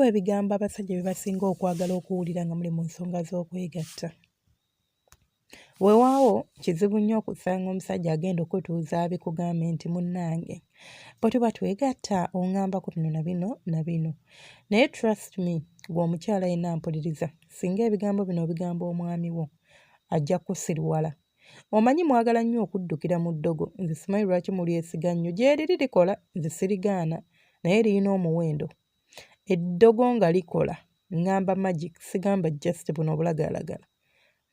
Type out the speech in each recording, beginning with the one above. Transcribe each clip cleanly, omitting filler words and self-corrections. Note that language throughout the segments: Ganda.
ebigambo abasajja bye basinga okwagala okuwulira nga muli mu nsonga z'okwegatta. Weewaawo kizibu nnyo okusanga omusajja agenda okutuuza abikugambe nti munnange bwe tuba twegatta ongambako bino na bino na bino. Naye trust me gwe omukyala yenna mpuliriza singa ebigambo bino obigamba omwami wo ajja kukusiruwala. Omanyi mwagala nnyo okuddukira mu ddogo nze simanyi lwaki mulyesiga nnyo gyeriri likola nze sirigaana naye lirina omuwendo. Eddogo nga likola ngamba magic sigamba just buno obulagalalagala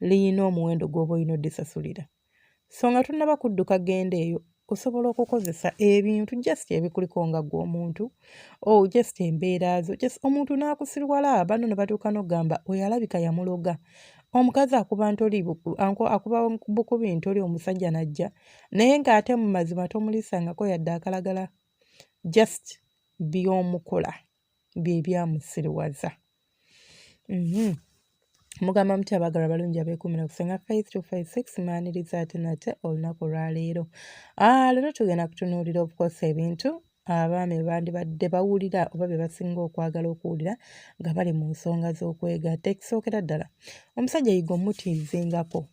liyina omuwendo gw'oba olina odisasulira. So nga tonnaba kudduka genda eyo osobola okukozesa ebintu just ebikuliko nga ggwe omuntu oh just embeera zo just omuntu n'akusirwala banno ne batuuka n'okugamba oyo alabika yamuloga. Omukazi akuba ntoli akuba bukubi ntoli omusajja n'ajja naye ng'ate mu mazima tomuliisangako yadde akalagala just by'omukola bye byamusiriwaza. Mugamba mutya abaagalwa abalungi abeekuumira ku Ssenga Faith 256 mbaniriza ate nate olunaku olwaleero. Ah, leero tugenda kutunuulira obukosa ebintu abaami bye bandibadde bawulira oba bye basinga okwagala okuwulira nga bali mu nsonga z'okwegatta. Ekisookera ddala, omusajja yiga omutiizingako.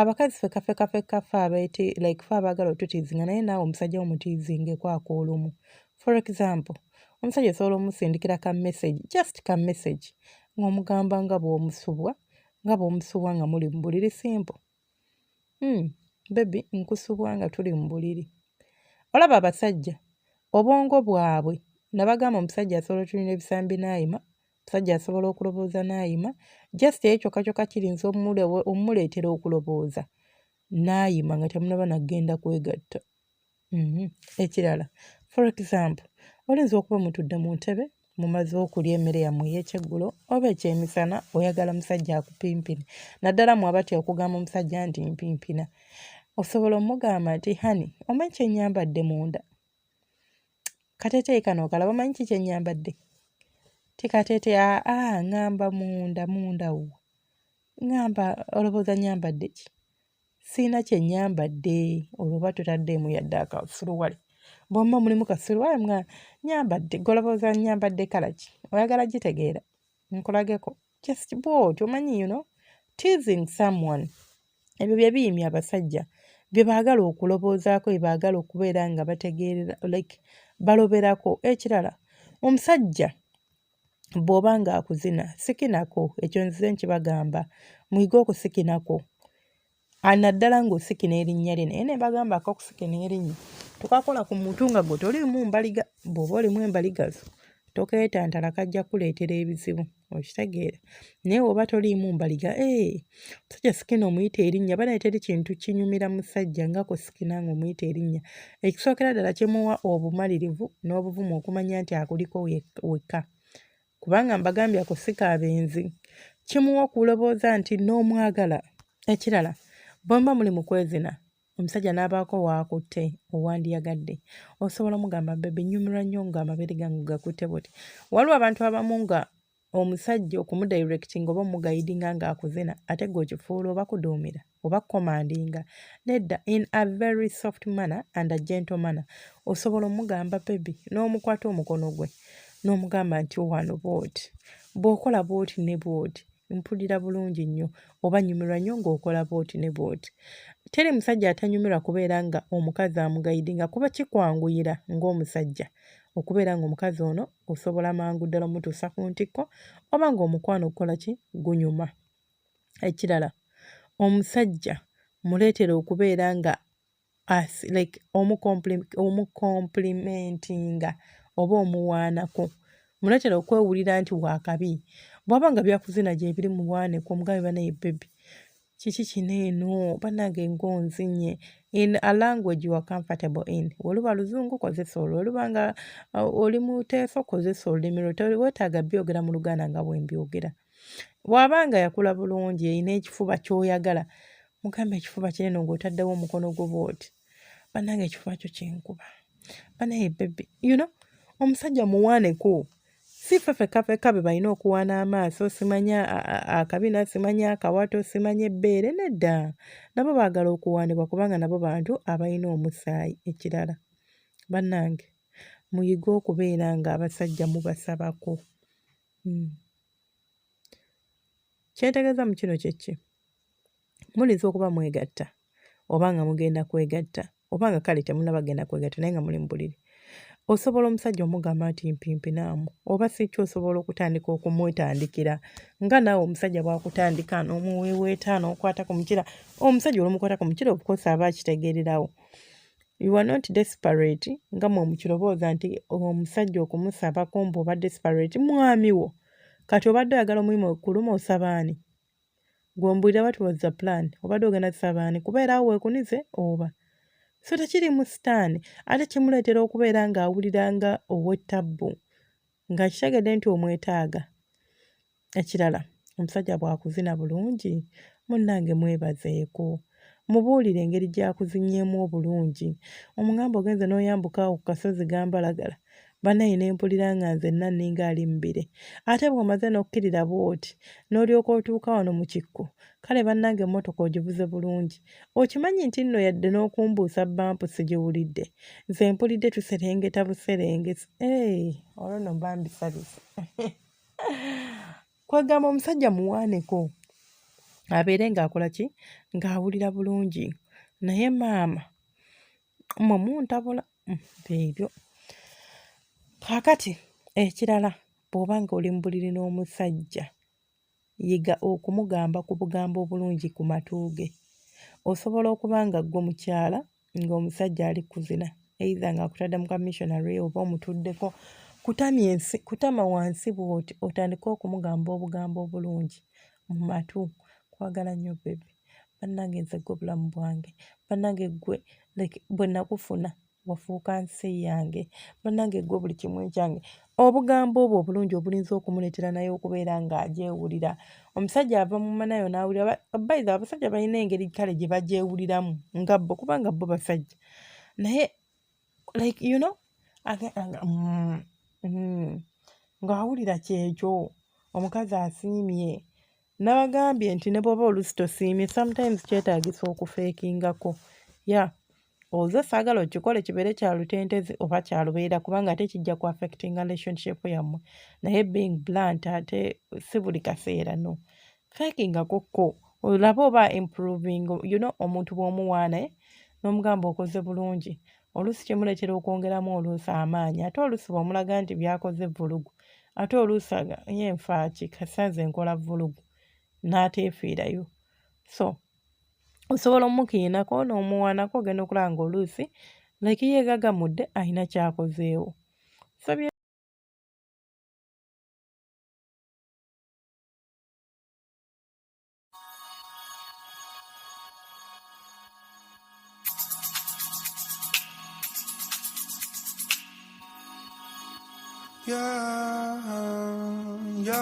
Abakazi fekka fekka fekka ffe abeeti like ffe abaagala otutiizinga naye naawe omusajja wo mutiizingeko ak'olumu. For example, omusajja osobola omusindikira ka message just ka message ng'omugamba nga bw'omusubwa nga bw'omusubwa nga muli mu buliri simple. Baby nkusubwa nga tuli mu buliri. Olaba abasajja obwongo bwabwe nabagamba omusajja asobola otunula ebisambi n'ayima omusajja asobola okulowooza n'ayima just eyo kyokka kyokka kirinza omuleetera okulowooza n'ayima nga temunaba nagenda kwegatta. Ekirala for example oyinza okuba mutudde mu ntebe mumaze okulya emmere yammwe ey'ekyeggulo oba ekyemisana oyagala musajja akupimpine naddala mmwe abatya okugamba omusajja nti mpimpina osobola omugamba nti honey omanyi kye nnyambadde munda kateeteeyi kano okalaba omanyi ki kye nnyambadde ti kateeteeyi aa ŋŋamba munda munda wo ŋŋamba olowooza nnyambadde ki sirina kye nnyambadde olwo oba totaddeemu yadde akasuluwale bw'oba mulimu kasuluwale nga nnyambadde ggwe olowooza nnyambadde kkala ki oyagala gitegeera nkulageko just bw'otyo omanyi you know teasing someone ebyo bye biyimya abasajja bye baagala okulowoozaako bye baagala okubeera nga bategeerera like baloberako. Ekirala omusajja bw'oba ng'akuzina sikinako ekyo nzize nkibagamba muyige okusikinako naddala ng'osikina erinnya lye naye ne mbagambako okusikina erinnya tokakola ku muntu nga ggwe toliimu mbaliga bw'oba olimu embaliga zo tokeetantala kajja kukuleetera ebizibu okitegeera naye bw'oba toliimu mbaliga ee omusajja sikina omuyita erinnya banaye teri kintu kinyumira musajja nga kusikina ng'omuyita erinnya. Ekisookera ddala kimuwa obumalirivu n'obuvumu okumanya nti akuliko wekka kubanga mbagambye ako si ka benzi kimuwa okulowooza nti n'omwagala. Ekirala bwe muba muli mu kwezina omusajja n'abaako w'akutte owandiyagadde osobola omugamba baby nnyumirwa nnyo ng'amabeere gange gakutte bw'oti. Waliwo abantu abamu nga omusajja okumudirectinga oba omugayidinga ng'akuzina ate ggwe okifuula oba kuduumira oba kucommandinga. Nedda in a very soft manner and a gentle manner osobola omugamba baby n'omukwata omukono gwe n'omugamba nti wano bw'oti bw'okola bw'oti ne bw'oti mpulira bulungi nnyo oba nnyumirwa nnyo ng'okola bw'oti ne bw'oti. Teri musajja atanyumirwa kubeera nga omukazi amugayidinga kuba kikwanguyira ng'omusajja okubeera ng'omukazi ono osobola mangu ddala omutuusa ku ntikko oba ng'omukwano gukola ki gunyuma. Ekirala omusajja muleetere okubeera nga like omucomplimentinga oba omuwaanako muleetere okwewulira nti waakabi bw'aba nga byakuzina gyebiri muwaaneko omugambe bannaye baby kiki kino eno bannange ng'onzinye in a language you are comfortable in bwe luzungu kozesa olwo bwe luba nga oli muteeso kozesa olulimi lwo teweetaaga byogera mu Luganda nga bwe mbyogera. Bw'aba nga yakula bulungi erina ekifuba ky'oyagala mugambe ekifuba kinene ng'otaddewo omukono gwo bw'oti bannange ekifuba kyo kinkuba bannaye baby you know omusajja muwaaneko si ffe ffekka ffekka be balina okuwaana amaaso simanya akabina simanya akawato simanya ebbeere nedda nabo baagala okuwaanibwa kubanga nabo bantu abalina omusaayi. Ekirala bannange muyige okubeera ng'abasajja mubasabako. Kyentegeeza mu kino kye ki? Muyinza okuba mwegatta oba nga mugenda kwegatta oba nga kale temunnaba kugenda kwegatta naye nga muli mu buliri. Osobola omusajja omugamba nti mpimpinaamu oba si kyo osobola okutandika okumwetandikira nga naawe omusajja bw'akutandika n'omuweeweeta n'okwata ku mukira. Omusajja olumu-kwata ku mukira of course aba akitegeererawo. You are not desperate nga mmwe mukirowooza nti omusajja okumusabako mbu oba desperate mwami wo. Kati obadde oyagala omulimu okuluma osaba ani? Gwe ombuulira what was the plan? Obadde ogenda kusaba ani? Kubeera awo weekunize oba? So tekiriimu sitaani ate kimuleetera okubeera ng'awulira nga ow'ettabbu ng'akitegedde nti omwetaaga. Ekirala omusajja bw'akuzina bulungi munnange mwebazeeko. Mubuulire engeri gy'akuzinyeemu obulungi. Omugambe ogenze n'oyambuka awo ku kasozi gambalagala bannaye ne mpulira nga nzenna nninga ali mu bire. Ate bw'omaze n'okkirira bw'oti n'olyoka otuuka wano mu kikko, kale bannange emmotoka ogivuze bulungi. Okimanyi nti nno yadde n'okumbuusa bbampu sigiwulidde. Nze mpulidde tuserengeta buserengesi. Eeh olwo nno mba mbisabise. Kwegamba omusajja muwaaneko abeere ng'akola ki? Ng'awulira bulungi. Naye maama mmwe muntabula byebyo. Kaakati ekirala bw'oba ng'oli mu buliri n'omusajja yiga okumugamba ku bugambo obulungi ku matu ge. Osobola okuba nga ggwe mukyala ng'omusajja ali kuzina either ng'akutadde mu ka missionary oba omutuddeko kutamya ensi kutama wansi bw'oti otandike okumugamba obugambo obulungi mu matu kwagala nnyo baby bannange nze ggwe bulamu bwange bannange ggwe like bwe nakufuna wafuuka nsi yange bannange ggwe buli kimu ekyange obugambo obwo obulungi obulinza okumuleetera naye okubeera ng'agyewulira omusajja ava mu manayo n'awulira by the abasajja balina engeri kale gye bagyewuliramu nga bo kubanga bo basajja naye like you know ng'awulira kyekyo omukazi asiimye nabagambye nti ne bw'oba oluusi tosiimye sometimes kyetaagisa okufeekingako ya yeah. Oze saagala okikole kibeere kya lutentezi oba kya lubeerera kubanga ate kijja ku affectinga relationship yammwe naye being blunt ate si buli kaseera no fakingako ko olabe oba improving you know omuntu bw'omuwaana eh, n'omugamba okoze bulungi oluusi kimuleetera okwongeramu oluusi amaanyi ate oluusi bw'omulaga nti by'akoze vvulugu ate oluusi ye nfaaki kasita nze nkola vvulugu n'ateefiirayo so osobola omukiinako n'omuwaanako ogenda okulaba ng'oluusi like yeegagamudde alina ky'akozeewo so Yeah, yeah.